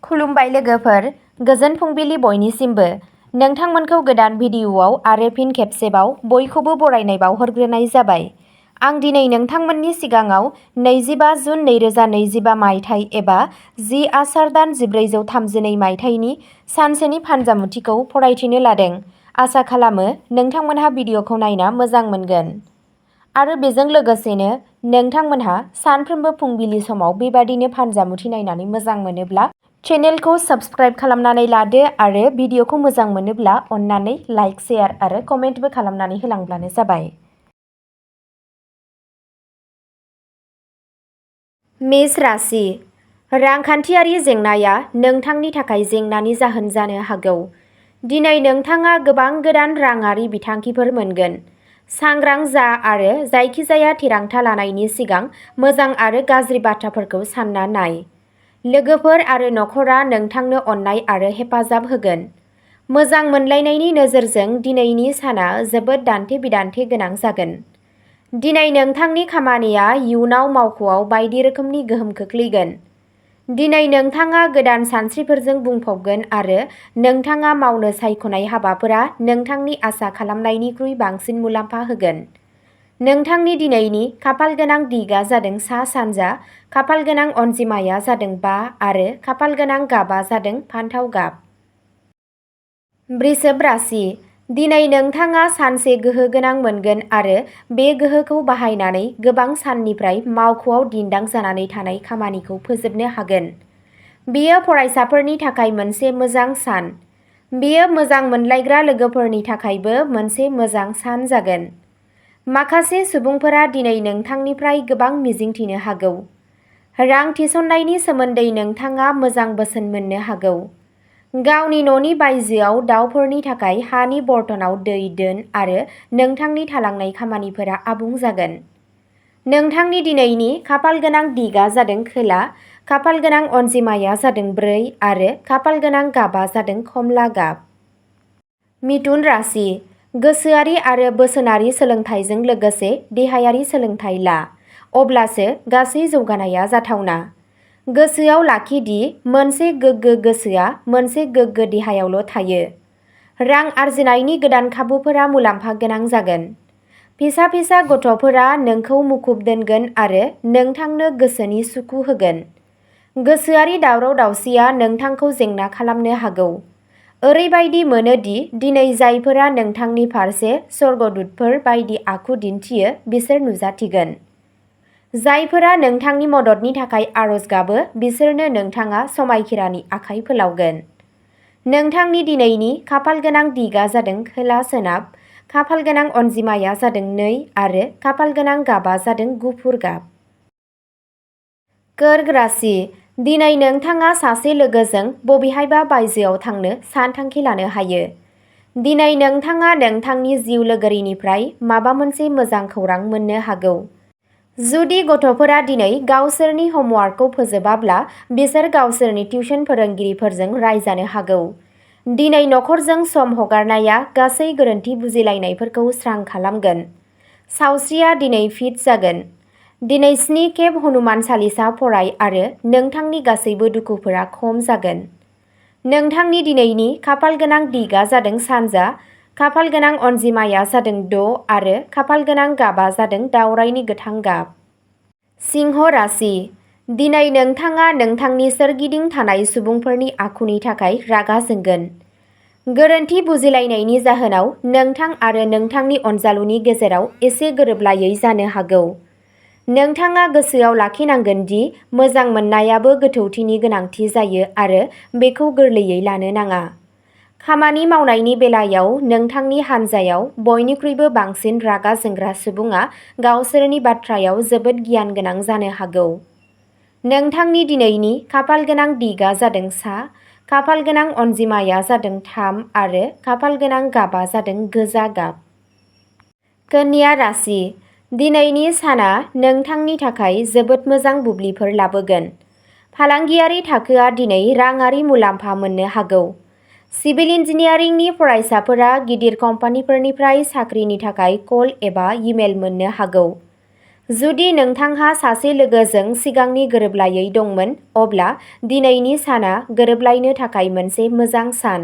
खुलुमबाय लोगोफोर, गोजोन फुंबिलि बयनिसिमबो। नोंथांमोनखौ गोदान भिडिअ'आव आरो फिन खेबसेबाव बयखौबो बरायनाय बावहरग्रोनाय जाबाय। आं दिनै नोंथांमोननि सिगाङाव 25 जुन 2025 मायथाइ एबा 10 आसार दान 1432 मायथाइनि सानसेनि फानजामुथिखौ फरायथिनो लादों। आसा खालामो नोंथांमोनहा भिडिअ'खौ नायना मोजां मोनगोन। आरो बेजों लोगोसेनो नोंथांमोनहा सानफ्रोमबो फुंबिलि समाव बेबादिनो फानजामुथि नायनानै मोजां मोनोब्ला चेनेलखौ साबस्क्राइब खालामनानै लादो आरो भिडिअ'खौ मोजां मोनोब्ला अन्नानै लाइक, शेयार आरो कमेन्टबो खालामनानै होलांब्लानो जाबाय। मेष राशि। रांखान्थियारि जेंनाया नोंथांनि थाखाय जेंनानि जाहोन जानो हागौ। दिनै नोंथाङा गोबां गोदान राङारि बिथांखिफोर मोनगोन। सांग्रां जा आरो जायखिजाया थिरांथा लानायनि सिगां मोजां आरो गाज्रि बाथ्राफोरखौ सान्ना नाय। लोगोफोर आरो नखरा नोंथांनो अननाय आरो हेफाजाब होगोन। मोजां मोनलायनायनि नोजोरजों दिनैनि साना जोबोद दान्थे-बिदान्थे गोनां जागोन। दिनै नोंथांनि खामानिया इयुनाव मावख'आव बायदि रोखोमनि गोहोम खोख्लैगोन। दिनै नोंथाङा गोदान सानस्रिफोरजों बुंफबगोन आरो नोंथाङा मावनो सायख'नाय हाबाफोरा नोंथांनि आसा खालामनायनिख्रुइ बांसिन मुलाम्फा होगोन। नोंथांनि दिनैनि खाफालगोनां दिगआ जादों सा-सानजा, खाफालगोनां अनजिमाया जादों 5 आरो खाफालगोनां गाबआ जादों फान्थाव गाब। वृषभ राशि। दिनै नोंथाङा सानसे गोहो गोनां मोनगोन आरो बे गोहोखौ बाहायनानै गोबां साननिफ्राय मावख'आव दिन्दां जानानै थानाय खामानिखौ फोजोबनो हागोन। बेयो फरायसाफोरनि थाखाय मोनसे मोजां सान। बेयो मोजां मोनलायग्रा लोगोफोरनि थाखायबो मोनसे मोजां सान जागोन। माखासे सुबुंफोरा दिनै नोंथांनिफ्राय गोबां मिजिंथिनो हागौ। रां थिसननायनि सोमोन्दै नोंथाङा मोजां बोसोन मोननो हागौ। गावनि न'नि बायजोआव दावफोरनि थाखाय हानि बर्तनाव दै दोन आरो नोंथांनि थालांनाय खामानिफोरा आबुं जागोन। नोंथांनि दिनैनि खाफालगोनां दिगआ जादों खोला, खाफालगोनां अनजिमाया जादों 4 आरो खाफालगोनां गाबआ जादों खमला गाब। मिथुन राशि। गोसोआरि आरो बोसोनारि सोलोंथाइजों लोगोसे देहायारि सोलोंथाइ ला, अब्लासो गासै जौगानाया जाथावना। गोसोआव लाखि दि मोनसे गोग्गो गोसोआ मोनसे गोग्गो देहायावल' थायो। रां आर्जिनायनि गोदान खाबुफोरा मुलाम्फा गोनां जागोन। फिसा-फिसा गथ'फोरा नोंखौ मुखुब दोनगोन आरो नोंथांनो गोसोनि सुखु होगोन। गोसोआरि दावराव-दावसिया नोंथांखौ जेंना खालामनो हागौ। ओरैबायदि मोनो दि दिनै जायफोरा नोंथांनि फारसे स्वर्गदूतफोर बायदि आखु दिन्थियो बिसोर नुजाथिगोन। जायफोरा नोंथांनि मददनि थाखाय आरज गाबो बिसोरनो नोंथाङा समायखिरानि आखाइ फोलावगोन। नोंथांनि दिनैनि खाफालगोनां दिगआ जादों खोला-सोनाब, खाफालगोनां अनजिमाया जादों 2 आरो खाफालगोनां गाबआ जादों गुफुर गाब। कर्क राशि। दिनै नोंथाङा सासे लोगोजों बबेहायबा बायजोआव थांनो सानथांखि लानो हायो। दिनै नोंथाङा नोंथांनि जिउ लोगोरिनिफ्राय माबा मोनसे मोजां खौरां मोननो हागौ। जुदि गथ'फोरा दिनै गावसोरनि हमवर्कखौ फोजोबाब्ला बिसोर गावसोरनि टिउशन फोरोंगिरिफोरजों रायजानो हागौ। दिनै नखरजों सम हगारनाया गासै गोरोन्थि बुजिलायनायफोरखौ स्रां खालामगोन। सावस्रिया दिनै फिट जागोन। दिनै 7 खेब हनुमान चालिसा फराय आरो नोंथांनि गासैबो दुखुफोरा खम जागोन। नोंथांनि दिनैनि खाफालगोनां दिगआ जादों सानजा, खाफालगोनां अनजिमाया जादों 6 आरो खाफालगोनां गाबआ जादों दावरायनि गोथां गाब। सिंह राशि। दिनै नोंथाङा नोंथांनि सोरगिदिं थानाय सुबुंफोरनि आखुनि थाखाय रागा जोंगोन। गोरोन्थि बुजिलायनायनि जाहोनाव नोंथां आरो नोंथांनि अनजालुनि गेजेराव एसे गोरोबलायै जानो हागौ। नोंथाङा गोसोआव लाखिनांगोन दि मोजां मोननायाबो गोथौथिनि गोनांथि जायो आरो बेखौ गोरलैयै लानो नाङा। खामानि मावनायनि बेलायाव नोंथांनि हान्जायाव बयनिख्रुइबो बांसिन रागा जोंग्रा सुबुङा गावसोरनि बाथ्रायाव जोबोद गियान गोनां जानो हागौ। नोंथांनि दिनैनि खाफालगोनां दिगआ जादों सा, खाफालगोनां अनजिमाया जादों 3 आरो खाफालगोनां गाबआ जादों गोजा गाब। कन्या राशि। दिनैनि साना नोंथांनि थाखाय जोबोद मोजां बुब्लिफोर लाबोगोन। फालांगियारि थाखोआ दिनै राङारि मुलाम्फा मोननो हागौ। सिभिल इन्जिनियारिंनि फरायसाफोरा गिदिर कम्पानिफोरनिफ्राय साख्रिनि थाखाय कल एबा इमेल मोननो हागौ। जुदि नोंथांहा सासे लोगोजों सिगांनि गोरोबलायै दंमोन, अब्ला दिनैनि साना गोरोबलायनो थाखाय मोनसे मोजां सान।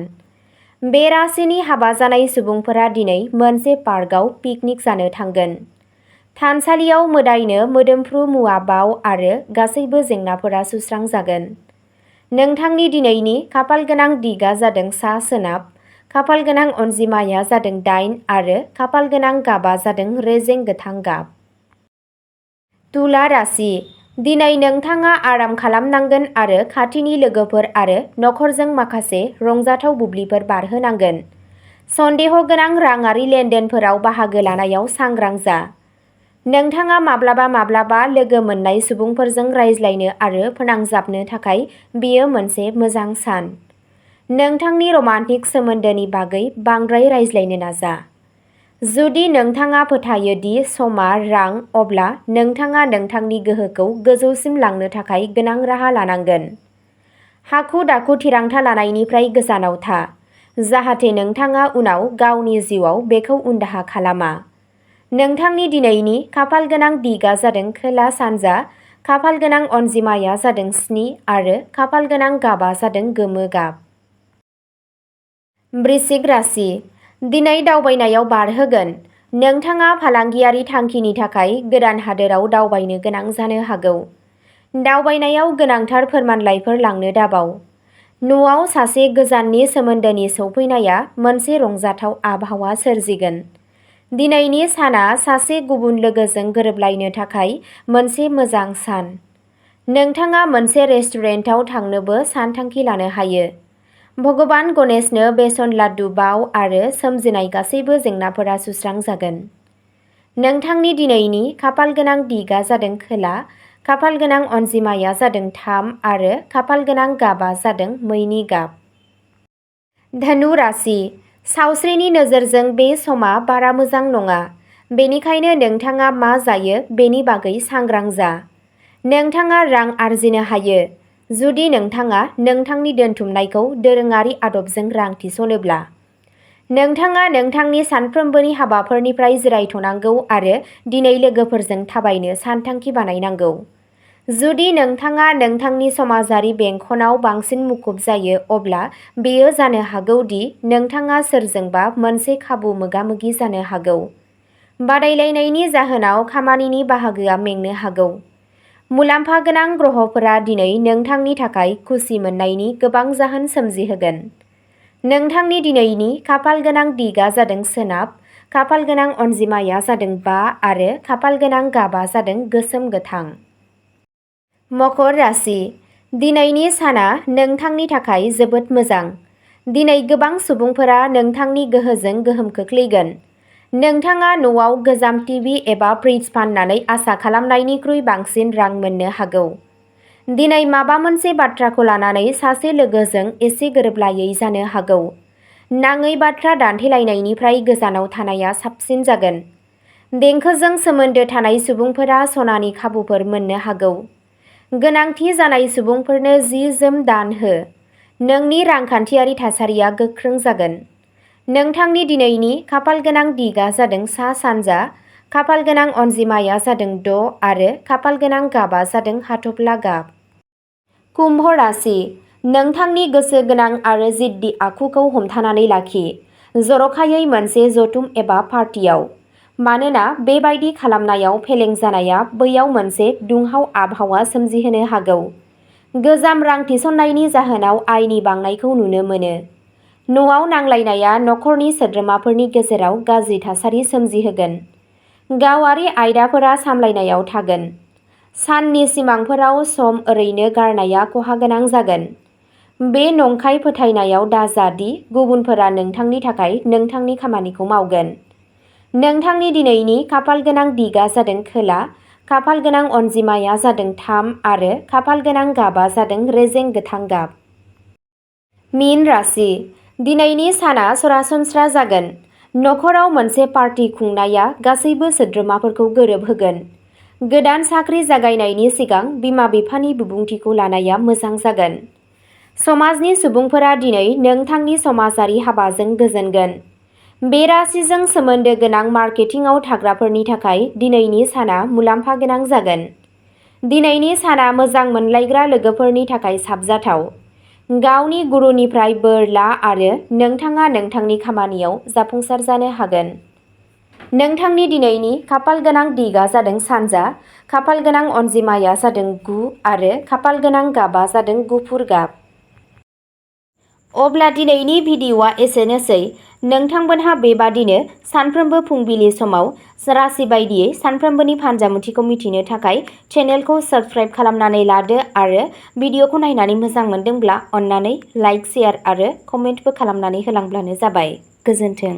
बे राशिनि हाबा जानाय सुबुंफोरा दिनै मोनसे पार्कआव पिकनिक जानो थांगोन। थानसालियाव मोदायनो मोदोमफ्रु मुवा बाव आरो गासैबो जेंनाफोरा सुस्रांजागोन। नोंथांनि दिनैनि खाफालगोनां दिगआ जादों सा-सोनाब, खाफालगोनां अनजिमाया जादों 8 आरो खाफालगोनां गाबा जादों रेजें गोथां गाब। तुला राशि। दिनै नोंथाङा आराम खालामनांगोन आरो खाथिनि लोगोफोर आरो नखरजों माखासे रंजाथाव बुब्लिफोर बारहोनांगोन। सन्देह गोनां राङारि लेनदेनफोराव बाहागो लानायाव सांग्रां जा। नोंथाङा माब्लाबा लोगो मोननाय सुबुंफोरजों रायज्लायनो आरो फोनांजाबनो थाखाय बेयो मोनसे मोजां सान। नोंथांनि रमान्टिक सोमोन्दोनि बागै बांद्राय रायज्लायनो नाजा। जुदि नोंथाङा फोथायो दि समआ रां, अब्ला नोंथाङा नोंथांनि गोहोखौ गोजौसिम लांनो थाखाय गोनां राहा लानांगोन। हाखु-दाखु थिरांथा लानायनिफ्राय गोजानाव था, जाहाथे नोंथाङा उनाव गावनि जिउआव बेखौ उनदाहा खालामा। नोंथांनि दिनैनि खाफालगोनां दिगआ जादों खोला-सानजा, खाफालगोनां अनजिमाया जादों 7 आरो खाफालगोनां गाबा जादों गोमो गाब। वृश्चिक राशि। दिनै दावबायनायाव बारहोगोन। नोंथाङा फालांगियारि थांखिनि थाखाय गोदान हादोराव दावबायनो गोनां जानो हागौ। दावबायनायाव गोनांथार फोरमानलाइफोर लांनो दाबाव। न'आव सासे गोजाननि सोमोन्दोनि सौफैनाया मोनसे रंजाथाव आबहावा सोरजिगोन। दिनैनि साना सासे गुबुन लोगोजों गोरोबलायनो थाखाय मोनसे मोजां सान। नोंथाङा मोनसे रेस्टुरेन्टाव थांनोबो सानथांखि लानो हायो। भगबान गणेशनो बेसन लाड्डु बाव आरो सोमजिनाय गासैबो जेंनाफोरा सुस्रांजागोन। नोंथांनि दिनैनि खाफालगोनां दिगआ जादों खोला, खाफालगोनां अनजिमाया जादों 3 आरो खाफालगोनां गाबा जादों मैनि गाब। धनु राशि। सावस्रिनि नोजोरजों बे समा बारा मोजां नङा, बेनिखायनो नोंथाङा मा जायो बेनि बागै सांग्रां जा। नोंथाङा रां आर्जिनो हायो, जुदि नोंथाङा नोंथांनि दोनथुमनायखौ दोरोङारि आदबजों रां थिसनोब्ला। नोंथाङा नोंथांनि सानफ्रोमबोनि हाबाफोरनिफ्राय जिरायथ'नांगौ आरो दिनै लोगोफोरजों थाबायनो सानथांखि बानायनांगौ। जुदि नोंथाङा नोंथांनि समाजारि बेंखनआव बांसिन मुखुब जायो, अब्ला बेयो जानो हागौ दि नोंथाङा सोरजोंबा मोनसे खाबु मोगा-मोगि जानो हागौ। बादायलायनायनि जाहोनाव खामानिनि बाहागोआ मेंनो हागौ। मुलाम्फा गोनां ग्रहफोरा दिनै नोंथांनि थाखाय खुसि मोननायनि गोबां जाहोन सोमजिहोगोन। नोंथांनि दिनैनि खाफालगोनां दिगआ जादों सोनाब, खाफालगोनां अनजिमाया जादों 5 आरो खाफालगोनां गाबा जादों गोसोम गोथां। मकर राशि। दिनैनि साना नोंथांनि थाखाय जोबोद मोजां। दिनै गोबां सुबुंफोरा नोंथांनि गोहोजों गोहोम खोख्लैगोन। नोंथाङा न'आव गोजाम टिभि एबा फ्रिज फान्नानै आसा खालामनायनिख्रुइ बांसिन रां मोननो हागौ। दिनै माबा मोनसे बाथ्राखौ लानानै सासे लोगोजों एसे गोरोबलायै जानो हागौ। नाङै बाथ्रा दान्थेलायनायनिफ्राय गोजानाव थानाया साबसिन जागोन। देंखोजों सोमोन्दो थानाय सुबुंफोरा सनानि खाबुफोर मोननो हागौ। गोनांथि जानाय सुबुंफोरनो जि-जोम दान हो। नोंनि रांखान्थियारि थासारिया गोख्रों जागोन। नोंथांनि दिनैनि खाफालगोनां दिगआ जादों सा-सानजा, खाफालगोनां अनजिमाया जादों 6 आरो खाफालगोनां गाबा जादों हाथफ्ला गाब। कुम्भ राशि। नोंथांनि गोसो गोनां आरो जिद्दि आखुखौ हमथानानै लाखि, जर'खायै मोनसे जथुम एबा पार्टियाव। मानोना बेबायदि खालामनायाव फेलें जानाया बैयाव मोनसे दुंहाव आबहावा सोमजिहोनो हागौ। गोजाम रां थिसननायनि जाहोनाव आयनि बांनायखौ नुनो मोनो। न'आव नांलायनाया नखरनि सोद्रोमाफोरनि गेजेराव गाज्रि थासारि सोमजिहोगोन। गावारि आयदाफोरा सामलायनायाव थागोन। साननि सिमांफोराव सम ओरैनो गारनाया खहागोनां जागोन। बे नंखाय फोथायनायाव दाजा दि गुबुनफोरा नोंथांनि थाखाय नोंथांनि खामानिखौ मावगोन। नोंथांनि दिनैनि खाफालगोनां दिगआ जादों खोला, खाफालगोनां अनजिमाया जादों 3 आरो खाफालगोनां गाबा जादों रेजें गोथां गाब। मीन राशि। दिनैनि साना सरासनस्रा जागोन। नखराव मोनसे पार्टी खुंनाया गासैबो सोद्रोमाफोरखौ गोरोबहोगोन। गोदान साख्रि जागायनायनि सिगां बिमा-बिफानि बिबुंथिखौ लानाया मोजां जागोन। समाजनि सुबुंफोरा दिनै नोंथांनि समाजारि हाबाजों गोजोनगोन। बे राशिजों सोमोन्दो गोनां मार्केटिंआव थाग्राफोरनि थाखाय दिनैनि साना मुलाम्फा गोनां जागोन। दिनैनि साना मोजां मोनलायग्रा लोगोफोरनि थाखाय साबजाथाव। गावनि गुरुनिफ्राय बोर ला आरो नोंथाङा नोंथांनि खामानियाव जाफुंसार जानो हागोन। नोंथांनि दिनैनि खाफाल गोनां दिगआ जादों सानजा, खाफाल गोनां अनजिमाया जादों 9 आरो खाफाल गोनां गाबा जादों गुफुर गाब। अब्ला दिनैनि भिडिअ'आ एसेनोसै। नोंथांमोनहा बेबादिनो सानफ्रोमबो फुंबिलि समाव राशि बायदियै सानफ्रोमबोनि फानजामुथिखौ मिथिनो थाखाय चेनेलखौ साबस्क्राइब खालामनानै लादो आरो भिडिअ'खौ नायनानै मोजां मोनदोंब्ला अन्नानै लाइक, शेयार आरो कमेन्टबो खालामनानै होलांब्लानो जाबाय। गोजोन्थों।